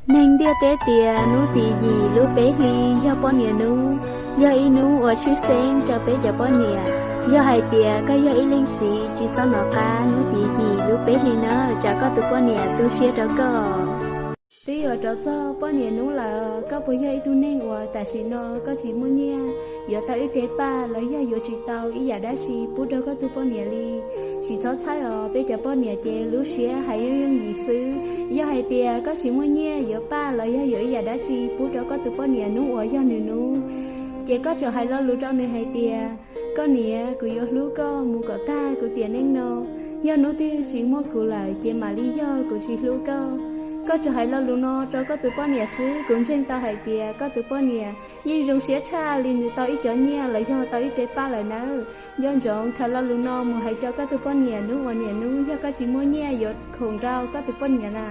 Neeg ntiaj teb tias hnub tim yim lub peb hli yog poj niam hnub, yog ib hnub uas tshwj xeeb rau peb cov poj niam. Yog hais tias koj yog ib leej txiv tsis txhob hnov qab hnub tim yim lub peb hli na, tsam koj tus poj niam tu siab rau koj. Twb yuav rov txog poj niam hnub lawm, koj puas yog ib tug neeg uas tam sim no koj tsis muaj nyiaj yuav tau ib re paj los yog yuav tsis tau ib yam dab tsi pub rau koj tus poj niam li? Tsis txhob txhawj os, peb cov poj niam ces lub siab hais yooj yooj yim xwb. Yog hais tias koj tsis muaj nyiaj yuav paj los yog yuav ib yam dab tsi pub rau koj tus poj niam hnub uas yog nws hnub, ces koj tsuas hais lo lus rau nws hais tias, koj niam, kuv yuav hlub koj mus kom tag kuv tiam neej no. Yog hnub twg tsis muaj kuv lawm ces mam li yog kuv tsis hlub koj. Koj tsuas hais lo lus no rau koj tus poj niam xwb, kuv ntseeg tau hais tias koj tus poj niam yeej zoo siab tshaj li nws tau ib cov nyiaj los yog tau ib re paj lawm nawb. Nco ntsoov khaws lo lus no mus hais rau koj tus poj niam hnub uas niam hnub yog koj tsis muaj nyiaj yuav khoom rau koj tus poj niam na.